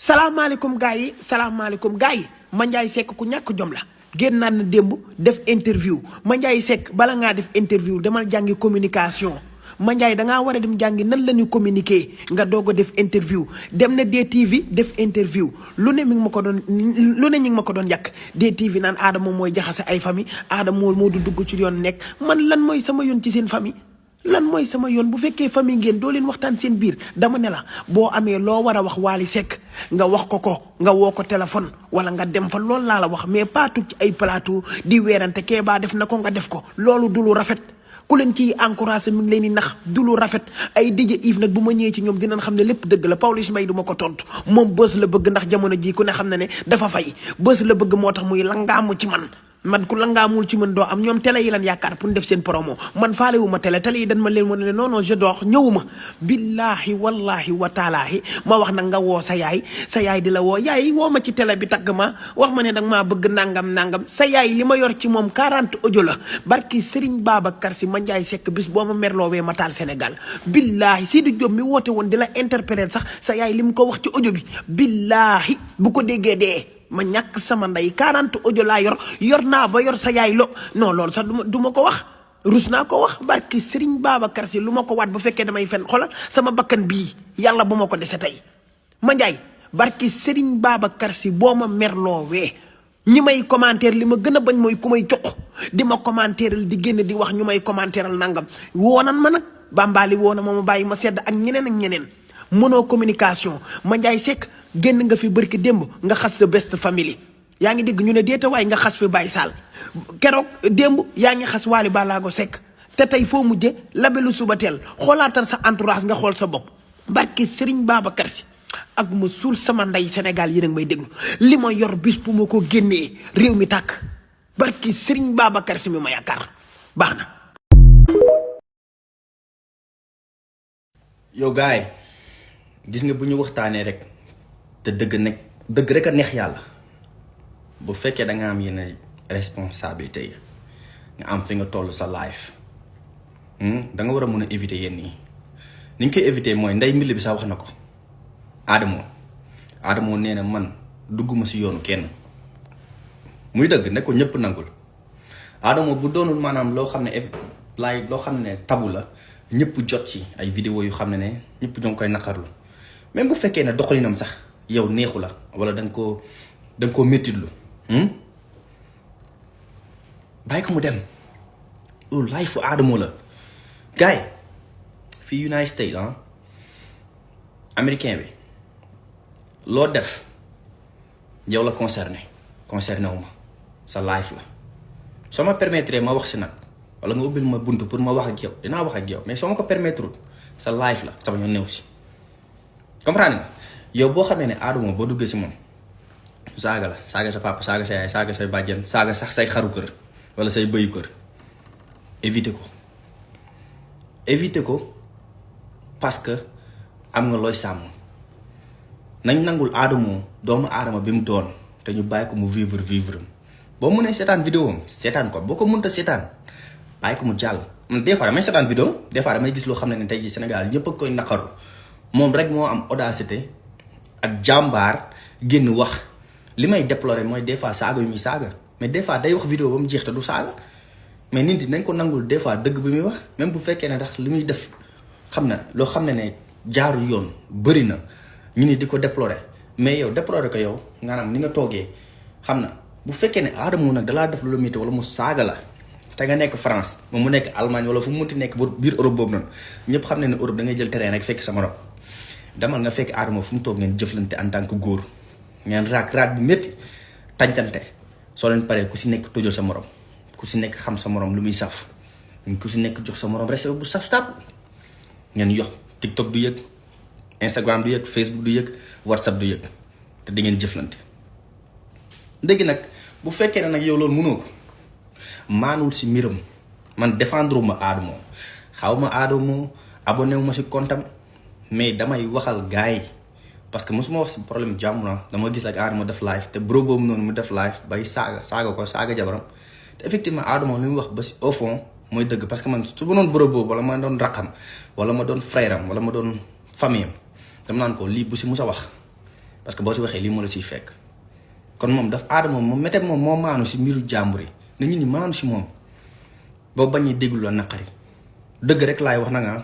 salaamaaleykum gars yi salaamaaleykum gars yi Mandiaye Seck ku ñàkk jom la génn naan na démb def interview Mandiaye Seck bala ngaa def interview demal jàngi communication Mandiaye dangaa war a dem jàngi nan la ñuy communiquer nga doog a def interview dem na DTV def interview lu ne mi ngi ma ko doon lu ne ñi ngi ma ko doon yàq DTV naan Adama mooy jaxase ay famille Adama moo du dugg ci yoon nekk man lan mooy sama yoon ci seen famille. lan mooy sama yoon bu fekkee famille ngeen doo leen waxtaan seen biir dama ne la boo amee loo war a wax Wally Seck nga wax ko nga woo ko téléphone wala nga dem fa loolu laa la wax mais pas tout ci ay plateau di weerante kee baa def na ko nga def ko loolu du lu rafet ku leen ciy encouragé mi ngi leen di nax du lu rafet ay DJ Yves nag bu ma ñëwee ci ñoom dinañ xam ne lépp dëgg la Pawlish Mbaye du ma ko tontu moom bës la bëgg ndax jamono ji ku ne xam na ne dafa fay bës la bëgg moo tax muy langaamu ci man ku la ngaamul ci mën doo am ñoom télé yi lan yaakaar pour def seen promo man faale wu ma télé yi dañ ma leen wane ne non je dors ñëwuma billaahi wallahi wa taalaahi ma wax nag nga woo sa yaay di la woo yaay woo ma ci télé bi tagg ma wax ma ne danga maa bëgg nangam sa yaay li ma yor ci moom 40 audio la barki Serigne Babacar Sy Mandiaye Seck bis boo ma merloowee ma taal Sénégal billaahi Sidi Diop mi woote woon di la interpeller sax sa yaay li mu ko wax ci audio bi billaahi bu ko déggee dee ma ñàkk sama ndey 40 audio laa yor naa ba yor sa yaay lo non loolu sax du ma ko wax rus naa ko wax barki Serigne Babacar Sy lu ma ko waat bu fekkee damay fen xoolal sama bakkan bii yàlla bu ma ko dese tey Mandiaye barki Serigne Babacar Sy boo ma merloowee ñi may commentaire li ma gën a bañ mooy ku may jox di ma commentaire di génn di wax ñu may commentaire nangam woonan ma nag bambali woona ma bàyyi ma sedd ak ñeneen mënoo communication Mandiaye Seck génn nga fi bërki démb nga xas sa best family yaa ngi dégg ñu ne déeta waaye nga xas fi Baye Sall keroog démb yaa ngi xas Wally Ballago Seck te tey foo mujje labelu suba teel xoolaatal sa entourage nga xool sa bopp barki Serigne Babacar Sy ak ma suul sama ndey Sénégal yi nag may déglu li ma yor bis bu ma ko génnee réew mi tàkk barki Serigne Babacar Sy mi ma yaakaar baax na. yow gaay gis nga bu ñu waxtaanee rek te dëgg rek a neex yàlla bu fekkee da nga am yenn responsabilité yi nga am fi nga toll sa life da nga war a mën a éviter yenn yi ni ñu koy éviter mooy ndey mbill bi sax wax na ko Adamo nee na man dugguma si yoonu kenn muy dëgg ne ko ñëpp nangul Adamo bu doonul maanaam loo xam ne loo xam ne tabu la ñëpp jot ci ay vidéo yu xam ne ñëpp ñoo ngi koy naqarlu même bu fekkee ne doxalinam sax yow neexu la wala da nga koo méttitlu bàyyi ko mu dem loolu life fu Adamo la gars yi fii United States américain bi loo def yow la concerné wu ma sa life la soo ma permettre ma wax si nag wala nga ubbil ma buntu pour ma wax ak yow dinaa wax ak yow mais soo ma ko permettre sa life la sama yoon néew si comprendre nga yow boo xamee ne Adamo boo duggee si moom saaga la saaga sa papa saaga sa yaay saaga say bàjjen saaga sax say xaru kër wala say bëyu kër éviter ko parce que am nga looy sàmm nañ nangul Adamo doomu aadama bi mu doon te ñu bàyyi ko mu vivre boo mënee seetaan vidéo am seetaan ko boo ko mënta seetaan bàyyi ko mu jàll man des fois damay seetaan vidéo des fois damay gis loo xam ne tey jii Sénégal ñëpp a koy naqaru moom rek moo am audacité ak jàmbaar génn wax li may déplorer mooy des fois saaga yu muy saaga mais des fois day wax vidéo ba mu jeex te du saaga mais nit ñi nañ ko nangul des fois dëgg bi muy wax même bu fekkee ne tax li muy def xam na loo xam ne jaaru yoon bëri na ñu ni di ko déplorer mais yow déplorer ko yow maanaam ni nga toogee xam na bu fekkee ne Adamo nag dalaa def lu la métti wala mu saaga la te nga nekk France moom mu nekk Allemagne wala fu mu munti nekk biir Europe boobu noonu ñëpp xam ne ne Europe da ngay jël terrain rek fekk sa morom demal nga fekk Adamo fu mu toog ngeen jëflante en tant que góor ngeen raak bu métti tàncante soo leen paree ku si nekk tojal sa morom ku si nekk xam sa morom lu muy saf ku si nekk jox sa morom respect bu saf sàpp ngeen yox TikTok du yëg Instagram du yëg Facebook du yëg WhatsApp du yëg te di ngeen jëflante dégg nag bu fekkee ne nag yow loolu mënoo ko maanul si mbiram man défendre ma Adamo xaw ma Adamo abonné wu ma si kontam mais damay waxal gars yi parce que mosuma wax si problème jàmm na dama gis ak Adamo def live te bro boobu noonu mu def live bay saaga jabaram te effectivement Adamo li mu wax ba si au fond mooy dëgg parce que man su ma doon bro boobu wala ma doon raqam wala ma doon frère am wala ma doon famille am dama naan ko lii bu si musa wax parce que boo si waxee lii moo la siy fekk kon moom daf Adamo moom mété moom moo maanu si mbiru jàmbur yi nañu ni maanu si moom boo bañee déglu la naqari dëgg rek laay wax na nga